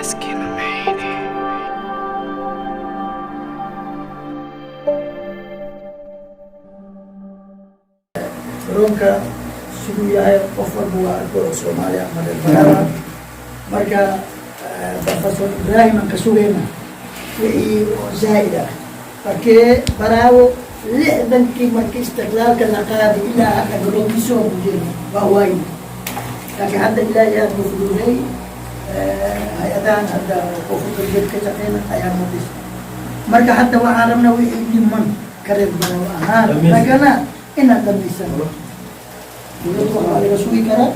Asking Garoonka siduu yahay qof walba waa arko oo Soomaaliya ama reer Baraawa. Marka Professor Ibrahim aan ka sugayna wixii oo zaa'id ah. Markee Baraawo 60-kii markii istiqlaalka la qaaday ilaa hadda garoonkiisa oo ku jira waa waayi, laakiin hadda Ilaahay aad buu fududeey. Hay-adahan hadda Koonfur Galbeed ka shaqeyna ayaa noo dhisay. Marka hadda waxaan rabnaa wixii dhiman ka reer Baraawo ahaan nagana inaan dhamaysano. Dowladda waxaa laga sugi karaa,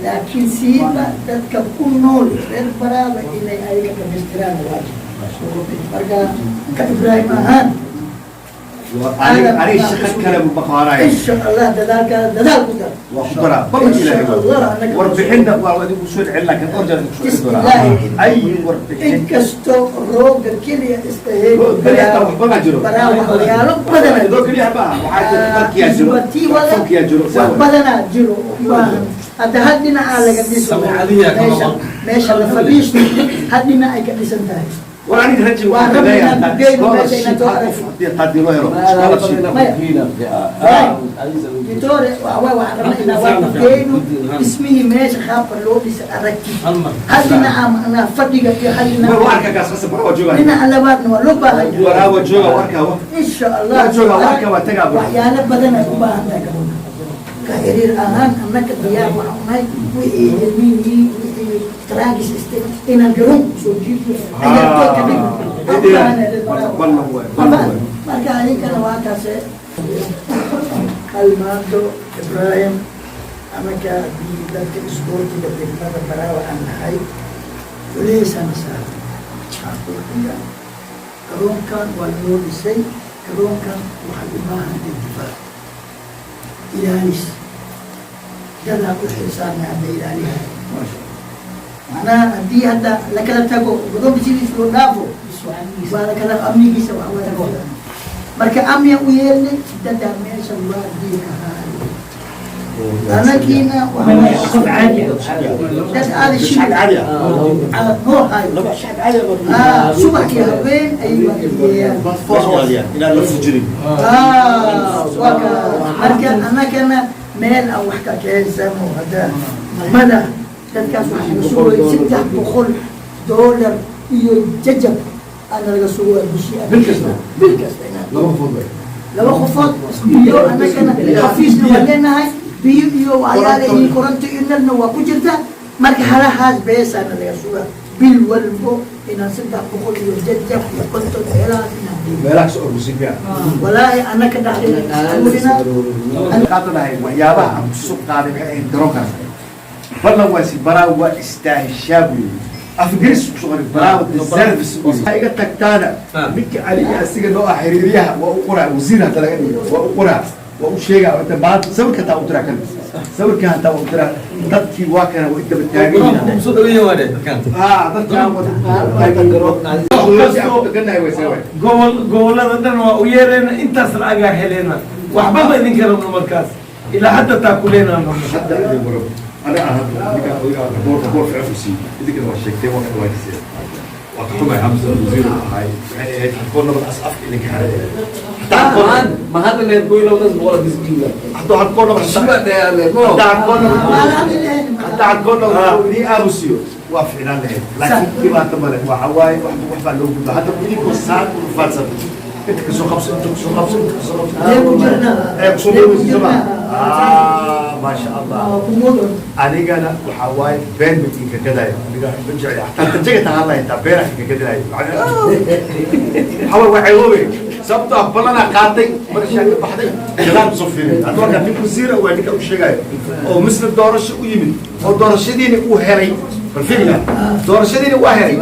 laakiin siiba dadka ku nool reer Baraaba inay ayaga dhamaystiraan waajib. Marka ka Ibraahim ahaan Aniga shaqo kale ma qabanaayo. Insha Allah dadaalka dadaal ku dar. Waa ku daraa ballan. Insha Ilaahay Allah, anaga warbixinna waa adigu soo celin, laakiin dhowr jeer ku soo celin doonaa. Bismillaahi. Ay warbixin. Inkastoo rooga keliya istaheen. Roog keliya taa waxba ma jiro. Baraawo waxyaalo badan. Roog keliya ma aha, waxaa jiro dalkiyaa jiro, folkiyaa jiro. Wax badanaa jiro u baahan. Hadda hal dhinacaa laga dhiso. Samicadiyaa ka meesha maqan. Meesha la fadhiisto hal dhinac ay ka dhisan tahay. War aniga raji Waa waxaan rabnaa leeyahay hataa geyno meesha scholarship inaad soo hal qof aragto. haddii haddii loo helo scholarship. Ditore, waa waxaan rabnaa inaa waa ku geyno dhismihii meesha qaabka loo dhisay aragti. Hal dhinaca macnaa fadhiga iyo hal Ma dhinaca waa arkaa kaas qasab waa joogaa. Dhinaca labaadna waa loo baahan yahay. Waraa waa joogaa, waa arkaa wa. Insha Allah. Waa joogaa, waa arkaa, waa tagaa bro. Waxyaalo badan ay u baahan tahay garoonka. Ka xiriir ahaan annaka diyaar waxaan unahay wixii ilmihii, wixii traagis iste inaan garoonka kusoo jiidno, ciyaartoy ka dhigno. Aan u baahanahay reer Baraawo. Ballan waay, ballan waay. Marka adinkana waa kaase qalmaado Ibraahim. Anaka haddii dadka isboortiga degmada Baraawa aan nahay, culeysana saaran xaqiiqiya. Garoonkan waa loo dhisay. Garoonkan waxay u baahan tahay difaac, ilaalis. Dadaa u xilsaarnay hadda ilaalihay. Macnaha haddii hadda lakala tago, garoonka sidiis loo dhaafo, waa lakala amnigiisa waa wada. Marka amniga u yeelnay dadaa meesha waardiya ka haayo. Anagiina qof caadi ah. Dad aada shacab caadi ah. Noo hayo. Shacab caadi ah. Ah, subax iyo habeen ay waardiyeeyaan. Ilaaliyaan inaan la fujirin. Ah, waa ka. Marka annagana meel aan wax ka keensano hadda mada dadkaas waxaa laga sugaya $300 iyo jajab aana laga sugaya bishii. Bil kasta? Bil kasta inaan Laba qofood waay. Laba qofood iyo annagana xafiisna waa leenahay, biyo iyo waxyaale iyo koronto iyo nalna waa ku jirta. Marka halahaas beesaana laga sugaa bil walbo inaan 300 iyo jajab iyo 50 meelahaas inaan dhiibo. Meelaha kasoo urursin miya? Walaahi annaka dhexdeena aruurina. Qaadanahay waxyaabaha aan kusoo qaaday waxay ahayd garoonkaas. Ballan waa si Baraawo waa istaahishaa buu yidhi. Af Ingiriis kusoo qoray, Baraawo deserves buu yidhi. Iga tagtaana ninka Aliga asiga noo ah xiriiryaha waa u qoraa, wasiir hadda laga dhigo waa u qoraa, waa u sheegaa inta maanta sawirka taa u diraa, kan sawirka hataa u diraa. Dadkii waa kana way daba taagan yihiin. Soo dhaweeyeen waa dadkan. Ah, dadkaan waa taagan. Deganahay way sawir. Gobol gobolada dhan waa u yeerayna, intaas lacagaa helena, waxba ma idinka rabno. Markaas ilaa hadda taa kuleenaan rabno. Hadda idin waro aniga aan hadda ninkaan odayga boor fiican u siiyey, idinkana waa sheegtay, waa ka dhawaajiseen. Waa ka xumay Hamza wasiir uu ahay. Waxay ahayd halkoon nabad as afka idinka xaray hataa halkoon. Ma hadda leed goy 200 disbiga. Hadduu halkoon nabad Shiba dheer mo. hataa halkoon nabad hataa halkoon nabad idin aamusiyo waa ficnaan lahayd, laakiin dhibaato male. Waxa waaye wax wax baa loo gudbaa. Hadda idinkoo saan u rufaadsan, inta kasoo qabso, inta kasoo qabso, inta kasoo qabso. Lee ku jirnaa. Ee kusoo Lee ku dhaweysa sama. jirnaa. Ah, maasha Allah. Kumudon. Anigana waxaa waaye been ma idinka gadaayo. Aniga ma jecli hataa dajaga tahaan lahayn taa beenaa idinka gadaayo. Waxaa waaye waa ceeboobe, sababtoo ah ballanaa qaatay, marashaa ka baxday, gadaal kusoo fiirin. Hadda markaa nin wasiira waa ninka u sheegayo oo misla doorasho u yimid oo doorashadiina uu helay. Bal fiiriya, doorashadiina waa helay.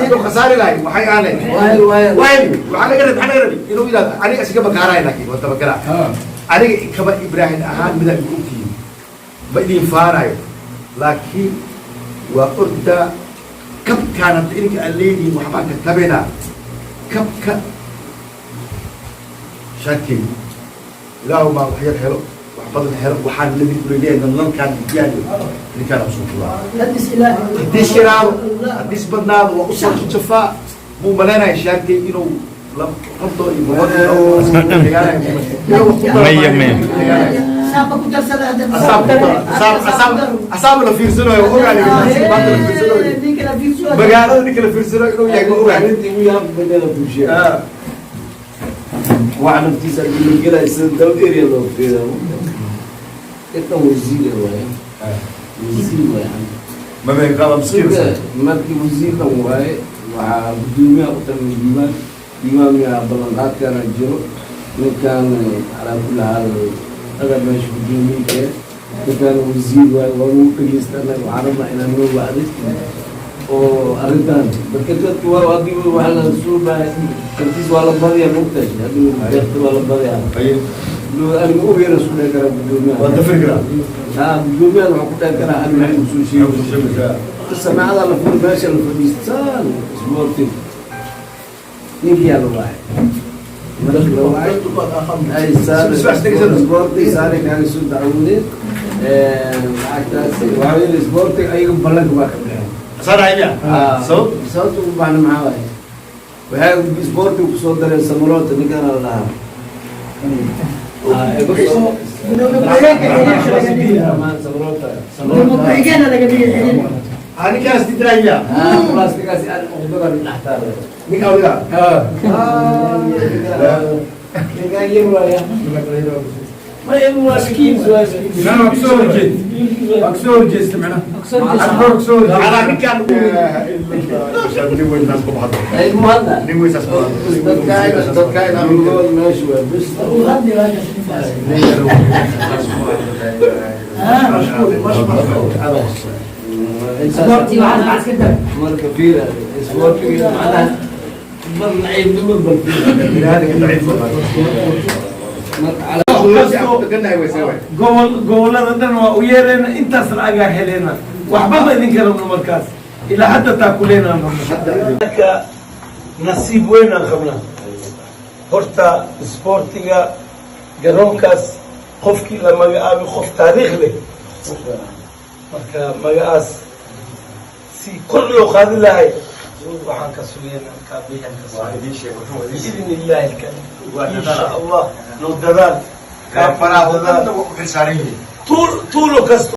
Hadduu khasaari lahay waxay aan lahayd waa heli. Waxaa laga rabi, maxaa laga rabi inuu yidhahdo aniga iskaga bakaarahay, laakiin waa dabagalaa. Aniga kaba Ibraahim ahaan midaa igu ogtihiin, ma idin faanayo, laakiin waa ordaa kabkaan hadda idinka aad leedihiin waxbaan ka tabaynaa. Kabka shaadkeyga ilaahu maa wax yar helo. Wax Badan helo, waxaan nabi kuleeyahay nalkan biyaha ninkaan usoo tuuraa. Hadis Ilaahi. Haddii shiraado, haddii isbadnaado, waa usoo jafaa. Muu malaynaya shaarkay inuu 50 iyo 100. Maya, maya. Saaba ku darsada hadda. Asaaba la fiirsanayo, ogaani maanta la fiirsanayo. Ninka la fiirsanayo. Magaalada ninka la fiirsanayo inuu yahay ma ogaani. Arrintii ugu yaab badneeda kuu sheegay, waxa naftiisa la gelaya sida dawd area loo fiiriyo. Intan wasiir waaye, wasiir waaye. Mame qaba miskiin. Markii wasiirkan waaye, waxaa gudoomiyaha u tagay diiwaan, diiwaan miyaa ballanqaadkana jiro. Ninkan calaa kulli xaal ada meesha gudoomiye, ninkan wasiir waaye, waa nagu dhegeysta. Annaga waxaan rabnaa inaan noo wacday oo arrintan marka dadku waa haddii waxa la soo baahay kartiis waa la badiyaa, mogtahay, haddii deeqta waa la badiyaa. Aniga ogeena isku dhihi karaa gudoomiyaha. Waa dafiri karaa. Ha, gudoomiyahan waxaa ku dhihi karaa ani maxay usoo sheegi. Samaacada la furi, meesha la fadhiistaan isboortig, ninkiyaa la waacay. Markii la wacay ay isboortig saare kaaga soo dacwoodeen lacagtaasi. Waxaa yidhi isboortig ayaga ballanka baa ka baxeen. Saaraya sabab. Sababta ugu baxna maxaa waaye? Waxay isboortiga kusoo dareen Samaroota, ninkaana la dhahaa. Gudoomiye ku-xigeenka xiriirka laga dhigay. Gudoomiye ku-xigeenna laga dhigay xiriirka. Ninkaas didraaya. Ninkaas aan uqdada dhex taala. Ninka adiga. Ninkaan yar waaya. لا، waa kusoo horjeed, waa kusoo horjeesta macnaha, afka kusoo horjeed. Calaa ninkaan nin weyn saas kuma hadlo. Muhadna. Nin weyn saas kuma hadlo. Dadka lugood meesha waa bes. Uu hadli waa ninkaas. Isboorti waxaas maxaa iska dar. Marka fiira isboortiga macnaha bar laciibnimo bal fiira. Marka Gobol gobolada dhan waa u yeerayna, intaas lacagaa heleyna, waxba ma idinka rabno markaas. Ilaa hadda taakuleynaan rabno. Marka nasiib weyn aan qabnaa horta isboortiga garoonkaas qofkii la magacaabay qof taariikh leh. Marka magacaas si kor loo qaadi lahay waxaan ka sugeynaa kaabiyan ka sugay biidni illaahi alkarim, insha Allah. Noo dadaal, tuulo kasta.